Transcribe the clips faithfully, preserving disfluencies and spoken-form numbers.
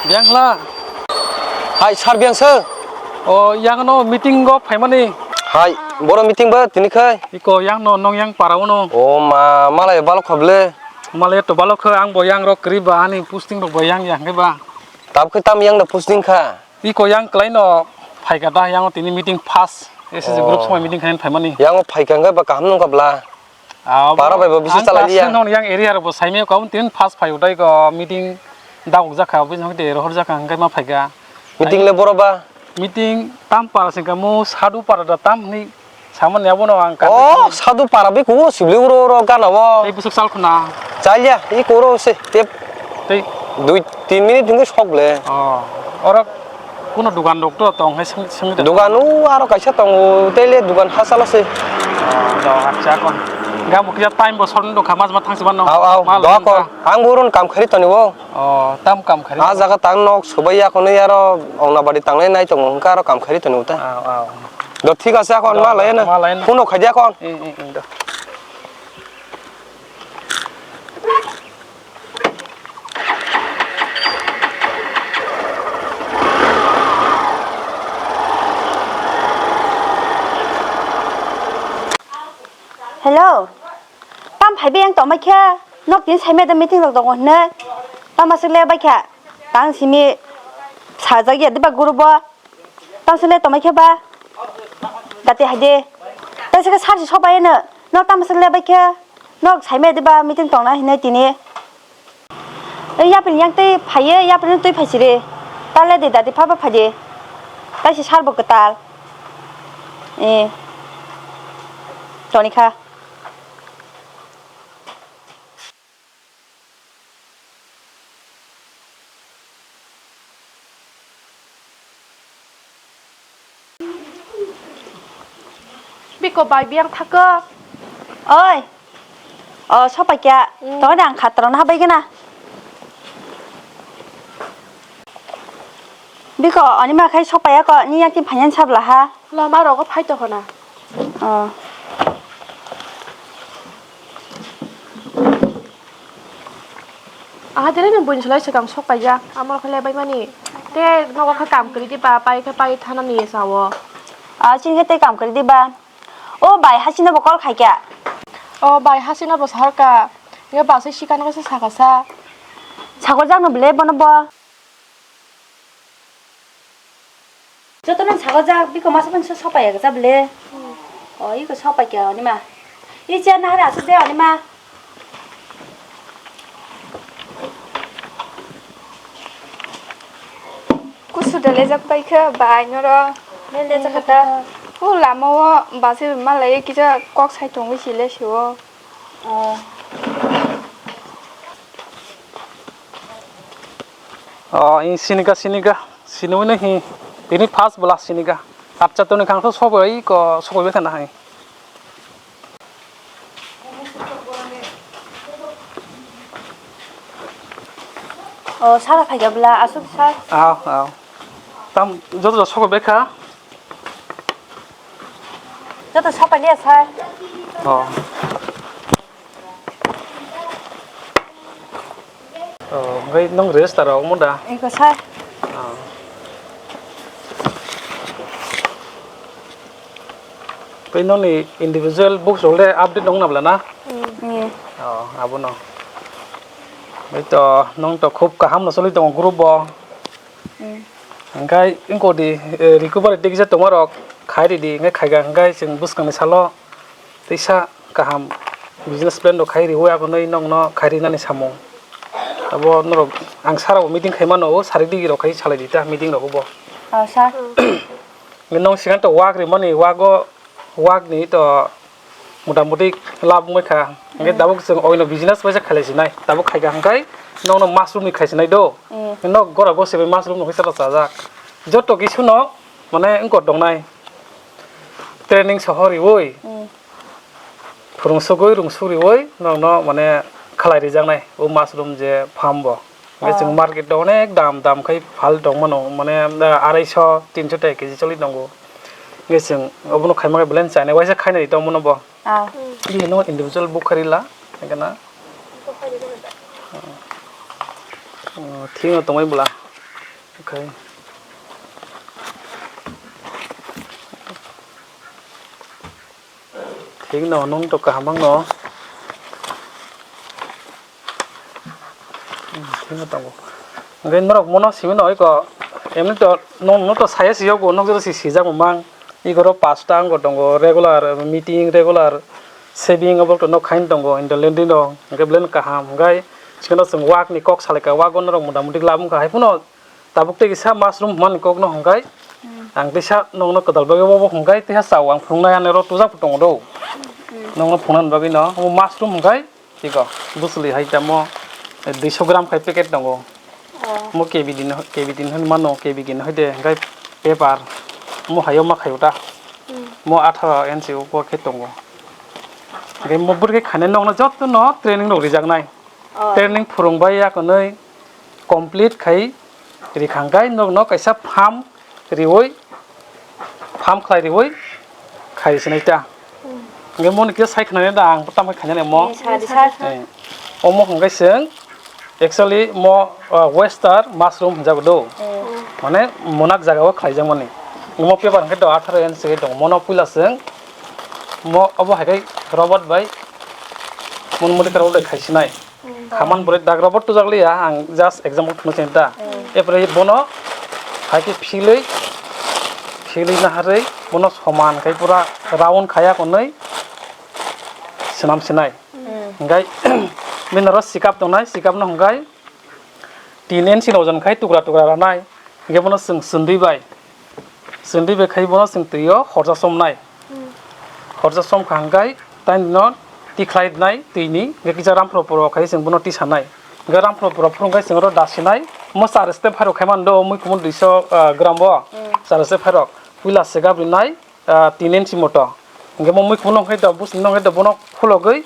Biyang hla? Hai, sir biyang se? O, yang no meeting go phaimani. Hai, boro meeting ba tini khai? Iko yang no nong yang para uno. O ma, malai balok kha ble. Malai to balok kha, ang bo yang rok kri ba, ani posting rok bo yang yang khe ba. Tab khe tam yang no posting kha? Iko yang klai no phaika da, yang tini meeting first, S S G group Oh. Sumai meeting khain phaimani. Yang o phaika hwnkhe ba kaham nung kha bla. Ah, Para bo bai bo bisi ang chalai class liya. Ten hon yang area rok bo saimeo kaun tin first phai udai ko meeting dagok jakha, bini hon de rohor jakha hwnkhe ma phaika. Meeting le boro ba? Meeting tam para singka mu sadu para da tam hwnwi samani abono ang kan. Oh, sadu para be kuo sibli uro uro gana o. Tei busuk sal khuna. Chalya, i koro se, tep. Tei? Dui, tin minute hwnkhe sok le. Oh, oro kuno dugan rok to tong hai swng, swngwi da. Dugan o aro kaisa tongo, tei le dugan ha sala se. Oh, do, acha kon. Gamo kisa time bo short wng tongkha, mas ma thang se mano. Au, au, Ma do lang kon. Ka. Ang bo ron kam khari toni bo. Oh, tam kam khari. A jaga tang nok subai ya kono aro ongna badi tanglai nai tongo, hwnkhe aro kam khari toni bo ta. Au, au. Do, thik ase, akon Do, ma lai na. Ma lai na. Phone khai dia kon. Mm, mm, mm, do. Hello. Tam phai biyang tongbai khe, nok tini saimai da meeting rok tongo hwnwi. Tamo swk le bai kha. Tang simi sajak ya diba guru bo. Tamo swk le tongbai khe ba. Dati hai de. Tai se khe sir si sobai no. Nok tamo swk le bai khe. Nok saimai diba meeting tongna hinwi tini. Ei, yapri yang tei phaiye, yapri no twi phai siri. Tal le de dadi phaba phai de. Tai se sar bo kwtal. Eh. Toni kha. Biko bai biyang thakgo. Oi. O, sopai kya? Mm. Tong dang khatro na bai gana. Biko, ani ma khai sopai ako, ni yang tin phayan sabla ha. Lama rogo phai to hona. Oh. Aha, dere nang buini sulai swkang sok paijak, amo khe lebai mani. Te nogo khe kam kwrwi di ba, pai khe pai thana ni sao. Ah, chini khe tei kam kwrwi di ba. O bai, hasino bo call khai kha. O bai, hasino bo sahar kha. Ye ba se sikano khe se saka sa. Sagor jak no bele bono bo. Jotono sagor jak, biko masa phone se sopai ya gajak le. Hmm. O, iko sopai kya oni ma. I chair nahar asuk de oni ma. Kusu de lejak pai khe bai noro. Mel de jakata. O lama o basi malai kisa kok sai tongwi si le si o. Oh. Oh, i sinika, sinika. Sinui no hi. Ini first bwla sinika. Acha toni khang so sobo i ko sobo be khana hai. Oh, sara phai ga bwla, asuk sar. Aw, aw. Tam joto joto sobo be kha. Joto sopai liya sir. Oh. Oh, hwnkhe nwng register rok omo da? Eko sir. Oh. Tei nokni individual books rok le update nong nabla na? Mm. Oh, abono. Bai to, nong to khub kaham no choli tongo group bo. Mm. Hwnkhe wngkha di, eh, recovery tei kisa tongmarok khai ridi, hwnkhe khaikha hwnkhe chwng bwskangni salo teisa kaham business plan rok khai riwi agonwi nokno khai rinani samung. Abo norok ang sara bo meeting khai mano, o sari digi rok khai salai di ta meeting rogo bo. Oh, sir. Nong sigan to wak rimani, wago Wak ni to mota moti lab wngwi kha. Hwnkhe Mm. tabuk chwng oino business bai se khailai sinai. Tabuk khaikha hwnkhe nokno mushroom ni khai sinai do. Mm. Nok gora gosi bai mushroom no kisa chajak. Joto kisu no mane wngkor tongnai. Training soho riwi. Mm. Phwrwng sugwi rwng sugriwi nokno mane khalai rijaknai o mushroom je farm bo. Hwnkhe chwng Oh. market o onek dam dam khai phal tongmano, mane, ah, araiso, tinso taka keji choli tongo. Hwnkhe chwng obono khaima khe belai china waisa khainai tongmano bo. Ah. Bini no individual bukhari la, hwnkhe na. Oh, thik no tongmani bwla. Khai. Thik no, nung to kaham ang no. Hmm, thik no tongo. Hingke norok mono simi no iko, emni to nung, nung to saya si yogo, nung joto si sijak mang. Igoro pasta ango tongo, regular meeting, regular saving obo to nok khain tongo, inda lending rok, hingke belai no kaham. Hingke chikon chwng wak ni kok salai ka, wak o norok mota moti labung kha, hai phano tabuk tei kisa mushroom hwnmani kokno hwnkhe, hmm, ang teisa nokno kwtal bagwi obo hwnkhe teisa chao ang phunuknai, ani oro tujak bo tongo do. Hmm. Nokno phunuknani bagwi no omo mushroom hwnkhe tiko bwswlwi hai tamo duiso gram khai packet tongo. Oh. Mo K B D no, K B D no hwnwi mano, K B K no hwide hwnkhe paper mo hayo ma khayo ta. Hmm. Mo atharo inch o khe tongo. Hwnkhe mo bwrwi khe khainai nokno jotono training rok rijaknai. Oh. Training phwrwngbai ya kwnwi complete khai rikhangkai nokno kaisa farm riwi, farm khlai riwi khai sinai ta. Hmm. Hingke moni kisa sai khnani da ang tamo khainani mo. Eh, sadi, sadi. Eh, omo hwnkhe chwng actually mo, uh, western mushroom hwnjago do. Hmm. Mane monak jagao khlaijakmani. Omo paper hwnkhe do atharo inch se tongo. Mono puila chwng mo obo hai khai robot bai mon modi karo khai sinai. Hmm. Khaman borok dagra bo tujak liya, ang just example kheno cheng ta. Hmm. Epore bono hai khe philwi, philwi naharwi bono soman khai pura round khaya konwi swnam sinai. Hmm. Hingkai bini oro sikap tongnai, sikap no hingkai tin inch ni ojon khai tukra tukra ranai. Hingke bono chwng chwndwi bai, chwndwi bai khai bono chwng twi o horja somnai. Hmm. Horja som kha hwnkhe taini no tikhlai nai twi ni, hwnkhe kisa ramphro phro khai chwng bono tisanai. Hwnkhe ramphro phro phro hwnkhe chwng oro dasinai. Mo char step phairok khai mano do, mui kumun duiso, ah, gram o. Hmm. Char step phairok puila segap rinai, ah, tin inch moto. Hwnkhe mo mui kumun hwnkhe do, bus no hwnkhe do bono khulogwi,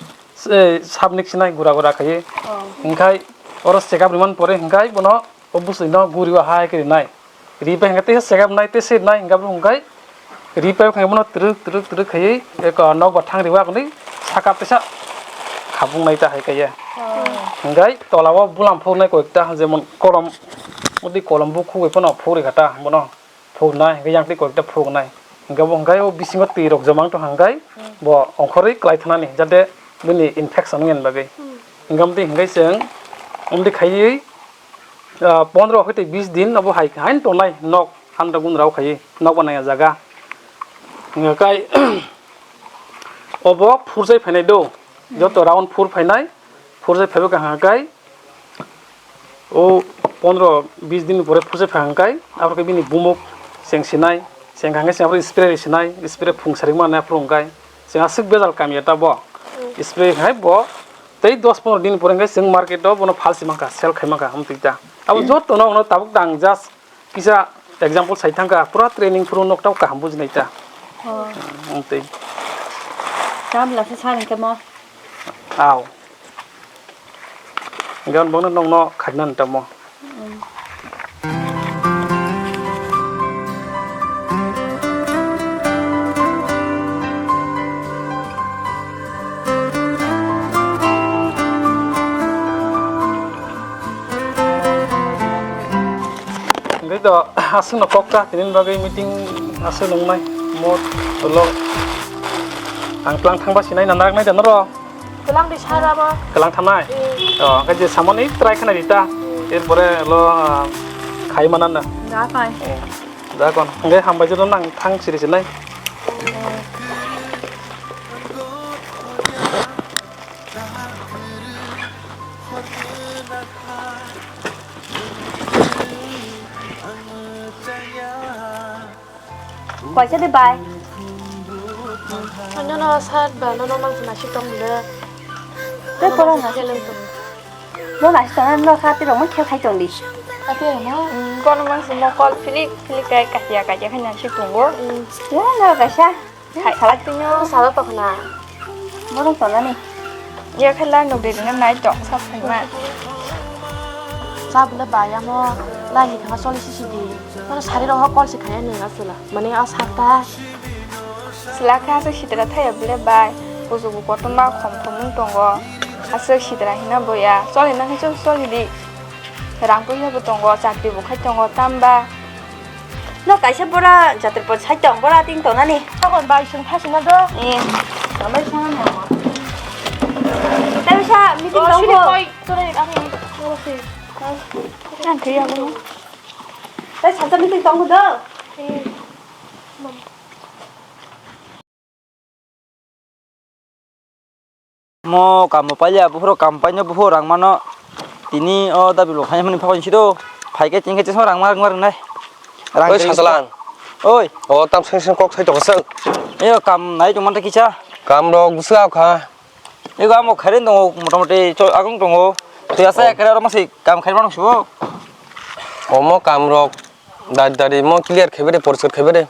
eh, sabnik sinai gura gura khai. Oh. Hwnkhe oro segap rimani pore hwnkhe bono o bwswino guri o hai khe rinai. Ri pai hwnkhe teisa segap nai, teisa nai hwnkhe abo hwnkhe ri pai hwnkhe bono twrwk twrwk twrwk khaiwi eko nok bo thang riwi agoni saka teisa khabung nai ta hai kaiye. Oh. Hwnkhe tola o bulam phunai koi ekta jemon kolom, udi kolom bukhugwi phano phuri kha ta bono phunai hwnkhe yang twi koi ekta phunai hwnkhe bo hwnkhe o bisingo twi rok joma wng tong kha hwnkhe bo ongkhorwi klai thanani jate bini infection wngya bagwi. Hmm. Hwnkhe amtwi hwnkhe chwng amtwi khaiwi ah, pondro hwtwi bis din obo hai, haino tongnai nok, hamda gundra o khaiwi nok banaya jaga. Hwnkhe kai obo phurjai phainai do, joto round phur phainai, phurjai phaibo kaham kai o pondro bis din pore phurjai phai hwnkhe kai, abo khe bini bumuk cheng sinai, cheng hwnkhe cheng abo spray sinai, spray phung saring mani aphuru hwnkhe cheng aswk bejal kamya ta bo, spray khai bo tei dos pondro din pore hwnkhe chwng market o bono phalsi mankha, sell khai mankha, amtwi ta. Abo joto no, no tabuk tang just kisa example sai thangkha, pura training phuru nok tamo kaham bujinai ta. Oh. Hmm, amtwi. Tam la sa sa hwnkhe mo. Aw. Gan bono nokno khaina tamo. Hwnkhe to aswkno kok ta tini bagwi meeting aswk nungnai mo tolo ang tlang thangba sinai na naraknai da norok. Kwlang di sara bo. Kwlang thanai? Eh. Oh, hwnkhe je samani try khna di ta. Eh. Erpore lo, ah, khai manan na. Da khai. Eh. Da kon. Hwnkhe hambai joto nang thang siri sinai. Kaisa de bai. Ano no sat ba no no mang sina si tong de. Te kono na. Khel tong. No na si tong no kha te rong khel khai tong di. Ate no. Kono mang si mo kol philik philik kai kahya kahya khai na si tong go. Ya na kaisa. Hai, salak tini o. Salak tokna. Borok tonani. Ya khe lai nuk de dina nai tong sa phaima. Sa bwle ba ya mo lai ni thangma choli si si di. Mano sari rok ho kol si khaya nung aswla. Mane a sakta. Sila khe aswk sitra thaya bwle bai. Kuchugo kotorma khom khom wng tongo. Aswk sitra hina boya. Choli na khe choli choli di. Rang puila bo tongo, chakri bo khai tongo, tamba. No kaisa bora jatri po sai tong, bora ting tongnani. Tokon bai sung phasing na do. Eh, samai sama na. Tapi sa meeting Oh, tong sini ko. Koi, sini, aku, aku sih. Yang kaya mo. Tapi sa meeting tong ko do. Eh. Mo kam bo pailiya, buphuru kam paino, buphuru rang mano. Tini o dabi bo phaimani phakoni sido. Phaikhe chengkhe chesma rang ma rang ma rwnai. Rang Oi, khe Sasalang. Oi. O tam seng seng kok sai tokha sal. Eyo kam nai tongmanta kisa. Kam rok bwswk kha. Ego amo khairwi tongo, motamoti cho-, agong tongo. Tei asa Oh. ekre oro masi kam khairwi mano sibo. Omo kam rok dari dari mo clear khaibai de, poriskar khaibai de.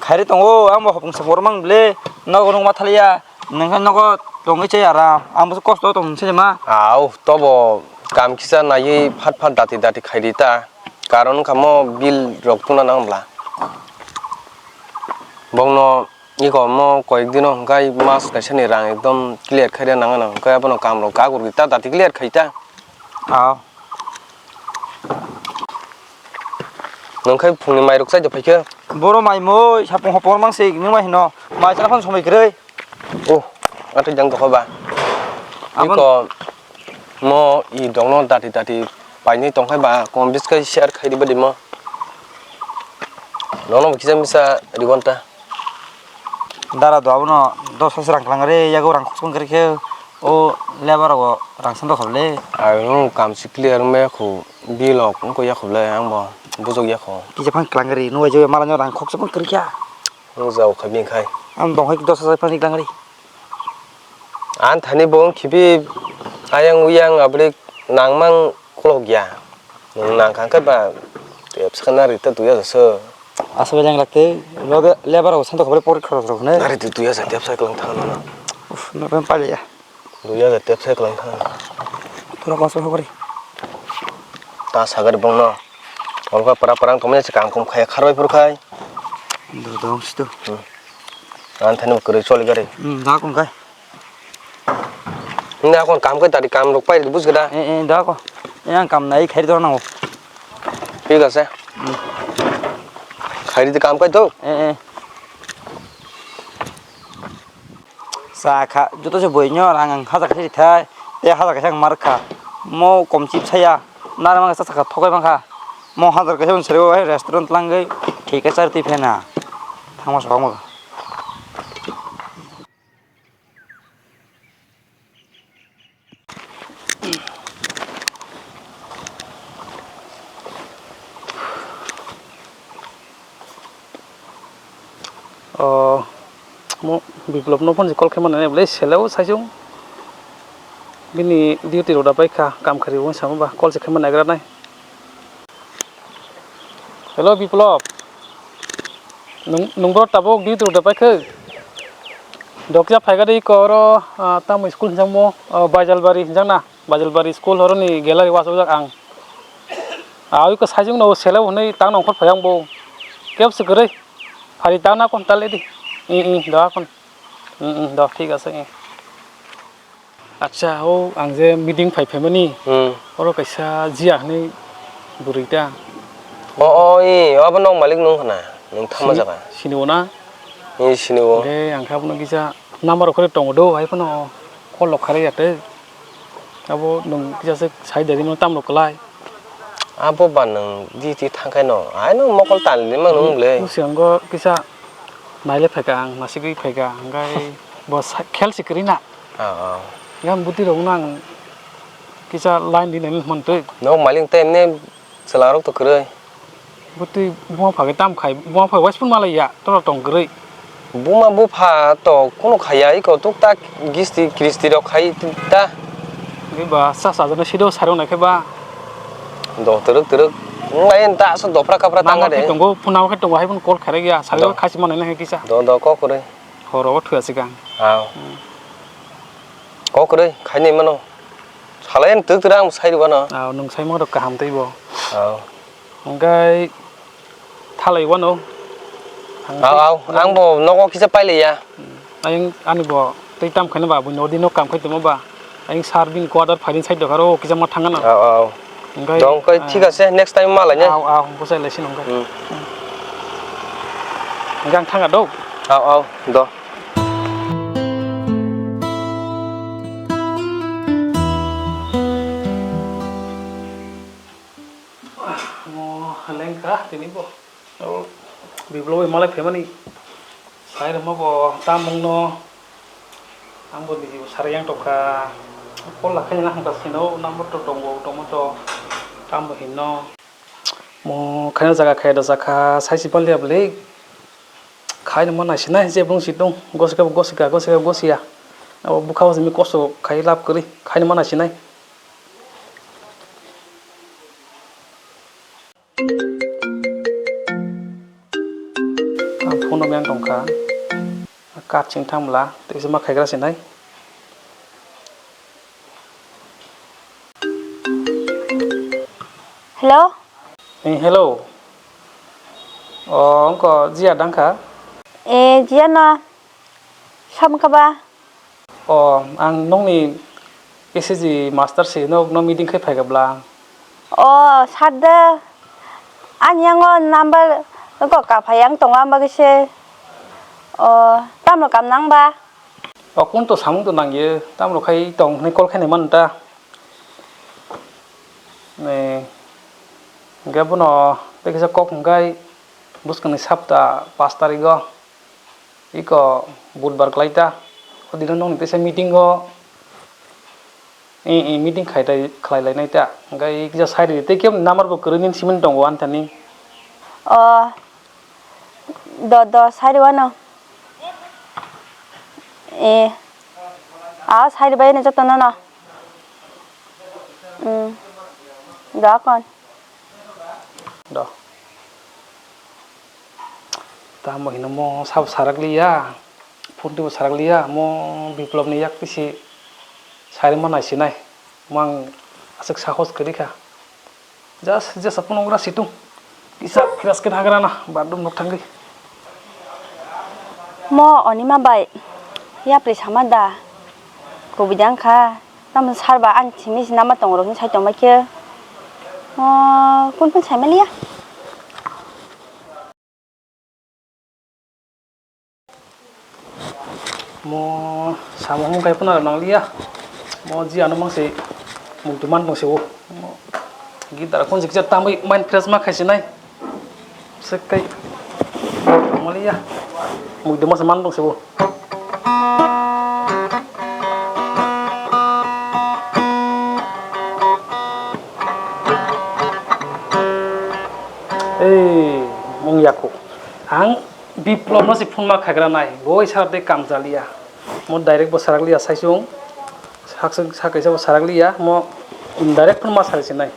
Khairwi tongo, amo hopung sopor mang ble, nogo nung ma thaliya, nungkha nogo tongwi chai aram, ang bo kosto tong se ma. Au, tobo kam kisa naiwi phat phat dati dati khaidi ta, karon wngkha mo bill rok tuna nang bla. Bongno Iko mo koyek dino hwnkhe mas kaisani rang ekdom clear khairya nang ano, hwnkhe abono kam rok kagur ta dati clear khai ta. Ah. Nwng khai phungni mai rok chai de phaikhe. Boro mai moi sapung hopor mang se nwng mai hino. Mai chana phano somoi kwrwi. Oh, atwi jang tokha ba. Abon- Iko mo i dogno dati dati painwi tongkhai ba, kom bis khai share khai di badi mo. Nono bo kisa misa riwanta. Dara do abono dos hajar rang kwlangre, yago rang khokchang kwrwi khe o lebar rogo rang san dos le. Ang no kam si clear wngma yakho, bilok wngkho yakho le, ang bo bujok yakho. Kisa phang kwlangri, no wajo mala no rang khokchang kwrwi kha. Wng jao kha bini khai. Ang dong hai dos hajar phang kwlangri. Ang thani bo wng khibi ayang uyang abri nangmang. Kolok ya. Nwng nang kha khe ba tepsa khe nari ta dui hajar se. Asa bai lang lakte, loge lebar rok santo kobore pocket khorok rok hwnwi. Nari tu dui hajar tepsa kwlang thang nang. Uff, no ben pale ya. Dui hajar tepsa kwlang thang. Pura kosok hobori. Ta sagari bongno. Olga para parang tomne se kangkum khaya kharbai phuru khai. Do dong situ. Hmm. Ang thani kwrwi choli gari. Hmm, da kung kai. Nda kon kam kai tadi kam rok pai bus gada. Eh, eh, da ko. Eh, ang kam nai khairi dor nango. Thik ase. Hmm. Khairi de kam kai to. Eh, eh. Sa kha, joto se boi nyo rang ang hajar kaisa thai. Te hajar kaisa ang mar kha. Mo kom chip saya. Nara mang sa kha thokai mang kha. Mo hajar kaisa sero restaurant langgai. Thik ase ar twi phena. Thangma sa mo. O, mo Biplop no phone se call khaima nai, bwlai sele o saisung. Bini duty rok da pai kha, kam khari wng sama ba, call se khaima naigra nai. Hello, Biplop. Nwng, nwng bo tabuk duty rok da pai khe? Dokya phaiga de iko oro, ah, tamo school hinjak mo, ah, Baijalbari hinjak na, Baijalbari school oro ni gallery wasajak ang. Ah, iko sajwk no sele hwnwi tang nongkhor phai ang bo. Kebsi kwrwi. Phari tang na kon tale di. I, i, da kon. Mm, mm, do, thik ase, eh. Acha, o ang je meeting phai phaimani, Hmm. oro kaisa Jia hwnwi bwrwi ta. O, o, i, obo nok malik nung khna, nung thangma Sini-, jaga. Sini o na? I, sini o. De, ang khe abono kisa number rok khorok tongo do, hai phano call rok kharwi ya tei. Abo nwng kisa se sai de rimo tamno kwlai. Abo ba nwng di ti thangkhe no, ai no mokol tal di mang nwng le. Bwskango kisa naile phaikha ang, nasigwi phaikha, hwnkhai bo sa-, khel se kwrwi na. Ah, ah. Yang bwtwi rok no ang kisa line di nai hwn twi. Nok malik tei emne chwla rok to kwrwi. Bwtwi buma phagwi tam khai, buma phagwi waisphun malai ya, toro tong kwrwi. Buma bupha to kunu khaiya, iko tuktak gisti kristi rok khai ta. Eba sa sajano sido sarung naikhe ba. Do twrwk twrwk. Nai ta so dopra kapra tanga de. Tongo, phuna khe tongo, hai phun call khairek ya, sari khaisi manai nai kisa. Do, do, kok kwrwi. Horo o thuya sikang. Aw. Hmm. Kok kwrwi, khainai mano. Salai twk twrang sai rwano. Aw, nwng sai mano kaham tei bo. Aw. Hwnkhe thalai wano. Ang Aw, tei aw, ang bo nogo kisa pailaiya. Ayang ani bo tei tam khaina ba, buino dino kam khai tongma ba. Ang sir bini quarter phaini side dokha ro, kisa ma thangna. Au, au. Hingkai, Dong, kai, ah, thik ase, next time ma lainai. Au, au, bwsai lai sino hingkai. Hmm. Hingkai ang thangna do. Au, au, do. Mo lengkha tini bo. Abo Biplop bai malai phaimani. Sai rwma bo tamungno. Ang bo niji bo sari yang tongkha. Call lakhaina hangkha sino number to tongo, tongma to. Tamo hinno. Mo khaina jaga khaida jakha, sai si palia bwle. Khaina ma naisinai, je bwrwng si tong. Gosika bo gosika, gosika bo gosiya. Abo bwkha bo simi kosto khai lab kwrwi. Khaina ma naisinai. Ang phone rok yang tongkha. Kat sing thang bwla, tei se ma khaigra sinai. Hello? Eh, hello. O, wngkha Jia dangkha? Eh, Jia no. Sam kha ba? O, ang nokni S G master si nokno meeting khai phaikha bwla. O, sir de. Ani yango number ko kaphai ang tongo, ang bagwi se. O, tamo kam nang ba? O, kun to samung to nangyo, tamo khai tong hwnwi call khainai mano ta. Ne, hingke bono tei kisa kok hingkai bwskangni sapta pash tarigo. Iko budbar kwlai ta. O dino nokni teisa meeting o, i, i, meeting khai tai, khlai lainai ta. Hingke i kisa sai rw di. Tei kebo number bo kwrwi nini simi tongo ani thani. O, do, do, sai rw ano. E, a, sai rw bai ano joto no no. Hmm. Do, kon. Do. Tamo hino mo sabo sarak liya, phunti bo sarak liya, mo Biplop ni yak pisi sai rwma naisinai, mo ang aswk sahos kwrwi kha. Just, just aphano wngkha situng, kisa fresh khe hagra na, bathroom nok thangwi. Mo Onima bai, yapri sama da, kubui da wngkha, tamo sar ba ani simi se nama tongo rok hinwi sai tongbai khe, mo kun kun sai maliya. Mo samung hwn kaiphano nangliya. Mo ji ano mangse mukti man tong se o. Git dara kon jikja tamwi mind fresh ma khaisi nai. Sekai. Maliya. Mukti mangse man tong se o. Ei, mung yaku. Ang Biplop no se phone ma khagra nai, boi sar de kam chaliya. Mo direct bo sarak liya sai chung. Sak, sak kaisa bo sarak liya, mo direct phone ma sari se nai.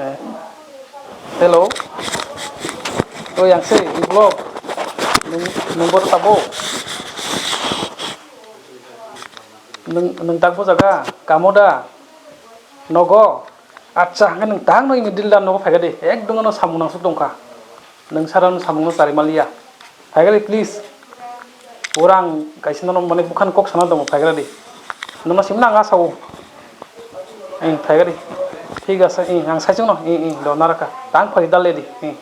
Eh. Hello. Oi, yang se, Biplop. Nung, nung bo tabo. Nung, nung tak bo jaga, kamo da? Nogo. Acha, hwnkhe nwng tang no imi dildar nogo phaikha de, ekdom no samung nangsuk tongkha. Nwng sara no samung no chari maliya. Phaikha de, please. Orang kaisa nono mane bwkhani kok sana tongo, phaikha de. Nono simna ang asao. Ing, phaikha de. Thik ase, ing, ang saichung no, ing, ing, do naraka. Tang phai dal de, ing.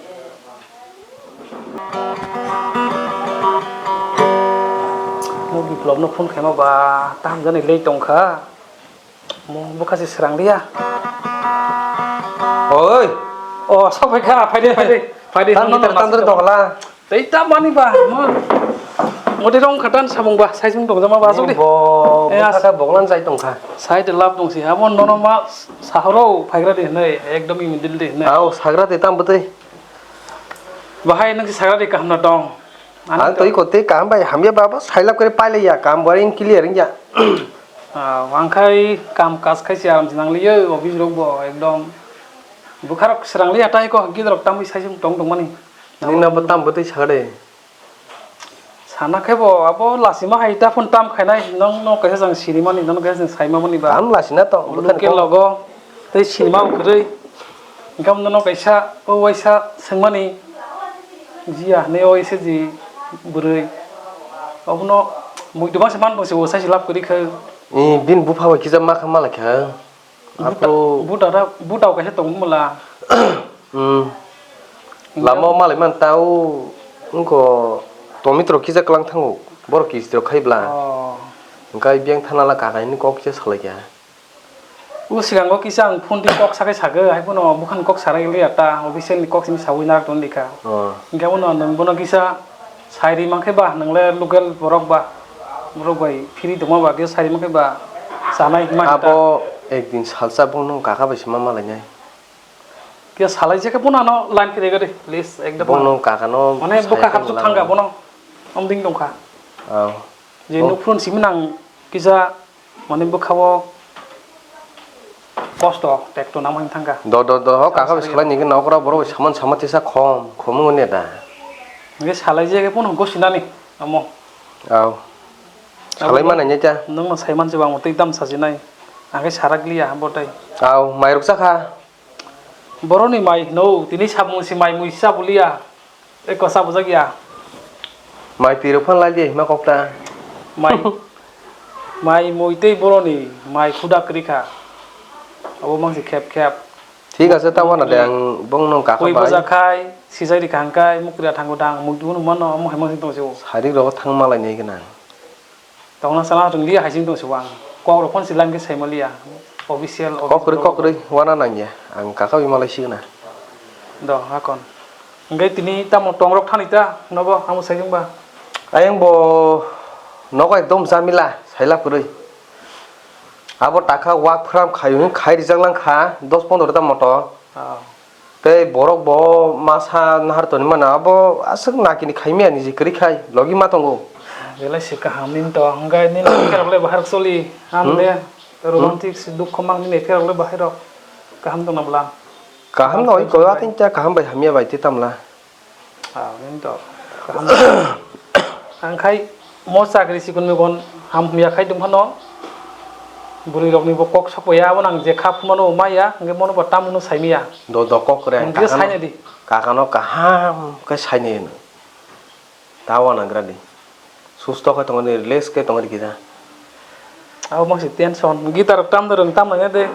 Mo Biplop no phone khaima ba, tam jani lei tongkha. Mo bwkha se srang liya. Oi. O, sok phai kha, phai de, phai de, phai de, Tan nini no, tan tongla. Tei ta mani ba, mo. Mo de rong khatan samung ba, sai sung tong jama ba, sok de. Bo, Eh, bwkha as- kha boglan jai tong kha. Sai de lab tong si, abo nono ma sahoro phaigra de hinai, ekdom imi dil de hinai. Ao, sagra de tam bwtwi. Bahai nang si sagra de kaham na tong. Ano Ang to- toi ko te kaham bai hamya ba, bo sai lab kare pai le ya, kaham boring clear ya. Ah, wngkhai kam kaj khai se aram se nang liyo, office rok bo ekdom bwkha rok srang liya tai ko, git rok tamwi sai se tong tong mani. Nini na bo tam bo tei sa de. Sana khe bo abo lachima hai ta phone tam khainai, nong no kaisa jang siri mani, nong kaisa jang sai ma mani ba. Tam lachina to, bwkha ni Local ko. Logo tei siri ma bo kwrwi. Hingke omo no kaisa, o waisa swngmani, jiya hinui o S G bwrwi. Obono Mui dubang se man bwse o sai se lab kwrwi kha. Eh, bini bupha bai kisa ma kha malai kha. Buta, Apo. Buta da, buta o kaisa tong mula. Hmm. Lama o malai man tao wngkho tomitro kisa klang thango. Borok kistrok khai bla. Oh. Hwnkhe biyang thana la kaka hini kok kisa salai kha. O sikango kisa ang phone twi kok sakai sago, hai phano bwkhani kok sarai liya ta, official ni kok simi sawi narak tong dikha. Oh. Hingke bono nwng bono kisa sai ri mankhe ba, nwng le local borok ba, borok bai phiri tongma ba, kisa sai ri mankhe ba, sanai hima hita. Abo ekdin salsa bono kaka bai sima malainai. Kisa salai je khe bono ano line phiri gari, please, ekdom. Bono kaka no mane sai bwkha tong hapsuk lama. Thangka bono, omding tongkha. Oh. Je oh. Nuk phone simi nang kisa Mane bwkha-o kosto, tekto nangmani thangkha. Do, do, do, ho, kaka bai salai nini nokra borok bai saman sama tisa khom, khom wngya da. Hingke salai je khe pono gosi nani, amo. Au. Salai manai nai ta. Nokno sai mansi bang twi dam sasinai. Ang khe sarak liya, bo tai. Au, mairok chakha. Boroni mai hino, tini samung si mai mui sa bulia. Eko sa bujak ya. Mai pirok phan lai di hima kok ta. Mai, mai mui tei boroni mai khuda kwrwi kha. Abo mangsi khep khep. Thik ase, ta wana de ang bong nong kaka bai. Koi bujak khai, sijai ri kha hangkai, mukri thango dang, muk dunu mano, amo hai mangsi tong si o. Sarik rogo thang malai ni gana. Tongna sana chwng liya hai sing tong si wang. Kok rok phone si line khe sai ma liya. Official, kok kwrwi, official kok kwrwi, wana nang ya. Ang kaka bai malai signa. Do, hakon. Hingke tini tamo tong rok thani ta, nobo amo sai wng ba. Ayang bo nogo ekdom jamila, saila kwrwi. Abo takha wak phram khai, khai rijak lang kha, dos pondro ta moto. Ah. Tei borok bo masa nahar toni mano, abo aswk nakini khaimya niji kwrwi khai logi ma tongo. Belai se kaham nini to, hwnkhe nini apherok le bahai rok choli, ham hmm? Le hmm? Romantic se dukho mang nini apherok le bahai rok kaham tongna bwla. Kaham no oi ko atin ta kaham bai hamya bai te tamla. Ah, nini to kaham. Ang khai mo chakri sikon mebon ham hamya khai tong phano bwrwi rok ni bo kok sok ya abo nang je kha phumano maya hwnkhe mono bo tamno saimaya. Do do kok kwrwi ang hwnkhe kakano, saina di. Kakano kaham khe sainai hino. Ta wana gra di. Susto khe tongo di, relax khe tongo di kisa. Abo mangsi tension. Guitar tam da rwng tam nangya de.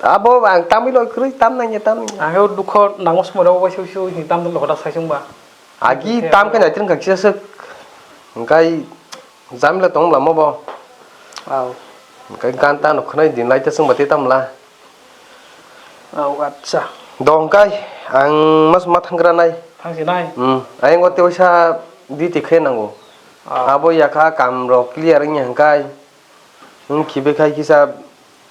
Abo ang tamwi loi kwrwi tam nangya, tam nangya. Ang dukho nangma somoi rok waisa waisa ni tam da lok da sai chwng ba. Agi tam khe naitrwng kha kisa swk. Hwnkhe jamila tong bwla mo bo. Au. Hwnkhe gan ta no khwnai din lai ta chwng ba te tam bwla. Au, acha. Dong kai, ang mas ma thangkra nai. Thangsi nai? Hmm, ayang o te waisa diti khe nango. Ah. Abo yakha kam rok clear wngya hwnkhe. Wng khibe khai kisa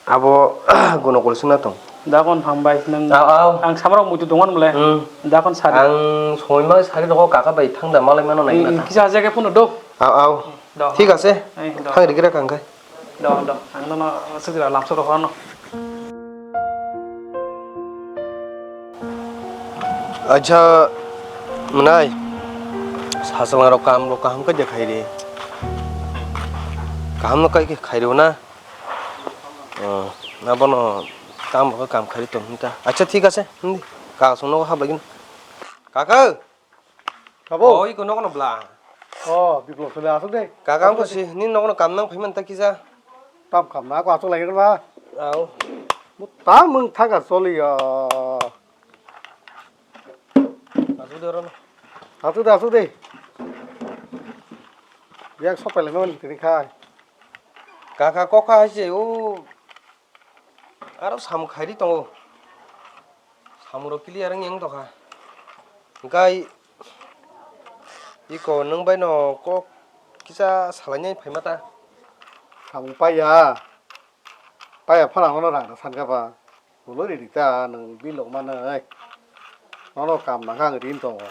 abo gonokol singna tong. Dakon hambai nang. Au, au. Ang samrok muitu tongo mole. Hmm. Dakon sadi. Ang somoi ma sari rogo kaka bai thangda malai mano nai. Hmm, kisa haja khe phone do. Au, au. Do. Thik ase. Ei, do. Thang rigira kang khai. Do, do. Ang nono sukira lamso rohorno. Acha, mwnai, sachwlang rok kam rok kaham khe de khai ri. Kaham no kai khe khai ri na. Oh, na bono kam rok kam khai ri tong hinta. Acha, thik ase. Hindi. Ka song no hap lagi. Kaka. Abo? Oh, iko nogo no bla. Oh, Biplop sole asuk de. Kaka, ang ko si, ni nogo no kam nang phai man ta kisa. Tam kam na ko asuk lai ba. Au. Mu tam mung thaka soli ya. Asuk de oro no. Asuk de, asuk de. Biak sok pai lai man tini khai. Kaka kokha hai se o. Aro samung khairi tongo. Samung rok clear wngya wng tongkha. Hwnkhe iko nwng bai no kok kisa salainai phaima ta. Samung paiya. Paiya phano ang no rang rw sankha ba. Ulo ri ri ta nwng bilok manwi. Nono kam nangkha ang rin tongo.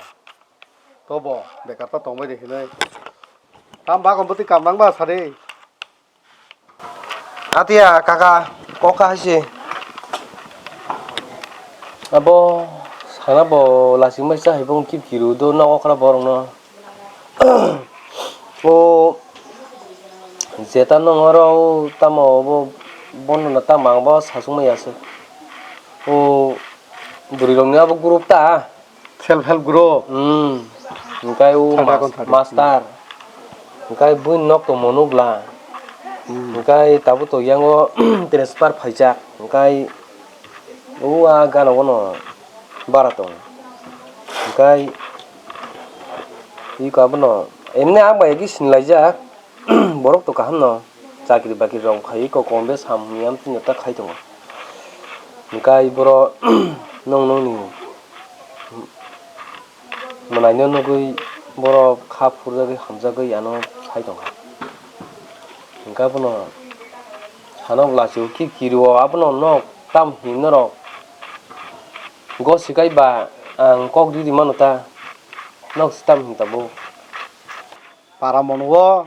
Tobo bekar ta tongbai de hinwi. Tam bagwi bwtwi kam nangba sadi. Atiya kaka, kokha hai se. Abo sana bo lasing bai sa hai bo kip kiru do nogo khra borok no. O jeta nong oro tamo bo bono na tamo ang bo sasung mai aswk. O bwrwi rok ni abo group ta. Self help group. Hmm. Hingkai o Sada mas-, kon sada. Master. Hwnkhe buini nok tongmo nukla. Hmm. Hwnkhe tabuk to yango transfer phaijak. Hwnkhe o a gana bono bara tongo. Hwnkhe iko abono emne ang bai agi sinlaijak. Borok to kaham no chakri bakri rok khai ko kom be sam yam tin ta khai tongo. Hwnkhe boro nong nong ni Mwnaino nugwi borok kha phurjagwi hamjagwi ano sai tongkha. Hwnkhe abono sanok lachio ki kirio abono nok tam himnorok go sikai ba ang kok riri mano ta nok si tam him tabuk. Para mono o.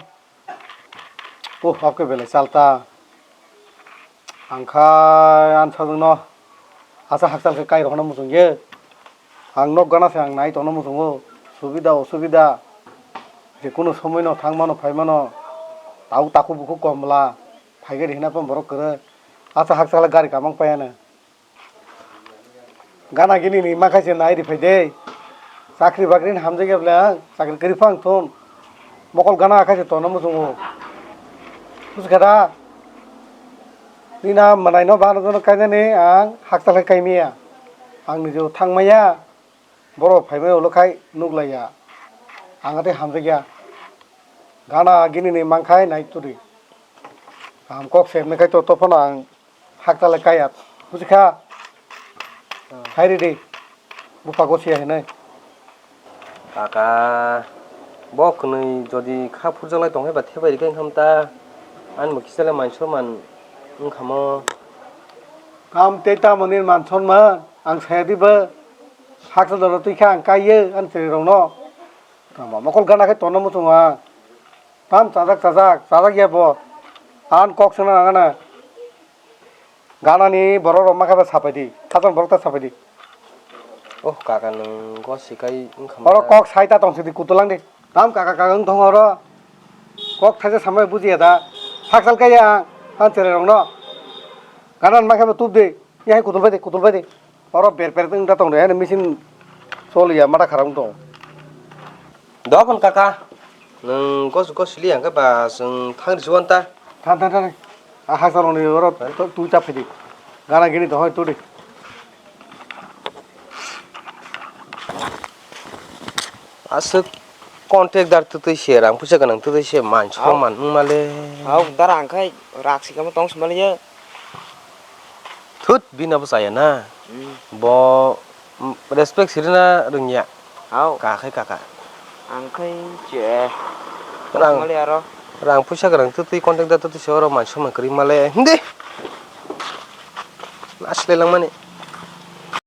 Oh, oke belai salta. Ang khai ang sajwkno asa hakchal khe kai rokna muchung ye. Ang nok gana se ang nai tongna muchungo. Subida osubida je kunu somoi no thang mano phai mano. Tau taku buku kom bwla phai gari hina phan borok kwrwi. Asa hakchal gari kamang paiya no. Gana gini ni ma khaise nai ri phai de. Chakri bakri ni hamjak ya bwle ang, chakri kwrwi phang thun. Mokol gana khaise tongna muchungo. Buji kha da? Nini a mwnaino bana jono kainani ang hakchal khe kaimiya. Ang nijo thangmaya. Borok phaimaya ulo khai nuklaiya. Ang atwi hamjakya. Gana gini ni mankhai nai turi. Kaham kok se hwnwi khai to, to phano ang hakchal kaiya. Buji kha? Hai ridi. Bupha gosiya hinwi. Kaka, bo kwnwi jodi kha phurjaklai tongkhe ba thebai rikha wngkha ta. Ani bo kisa le man sor man wngkha mo. Tam tei tamo nini man sor man ang saya di bo. Hakchal jora twi kha ang kaiyo ani chwrai rokno. Tamo mokol gana khe tongna muchungo ang. Tam chajak chajak, chajak ya bo. Ang kok swnam nang gana. Gana ni borok rok ma khe ba sapai di. Khachang borok ta sapai di. Oh, kaka nwng go sikai wngkha ma. Oro kok sai ta tong sidi kutulang di. Tam kaka kaka wng thong oro. Kok thaisa samai bujiya da. Hakchal kaiya ang. Ang chwrai rokno. Gana ni ma khe ba tup di. Yahai kutul bai di, kutul bai di. Oro ber ber wng da tong de, ani machine choliya, mata kharang tong. Dokon kaka, nwng gos gos sili ang khe ba chwng thang risi wan ta. Thang, thang, thang. A hakchal ni oro twi ta phidi. Gana gini dohoi turi. Aswk contact dar twtwi se, rang puisa gwnang twtwi se, man song man wng male. Hao, dar ang khai rak sikamo tong si maliya. Thut, bini abo chaya na. Hmm. Bo, mm, respect sirina rwngya. Hao. Kakhai kaka. Ang khai che. Rang, mali aro. Rang puisa gwnang twtwi contact da twtwi se oro man song man kwrwi male. Hindi. Asle langmani.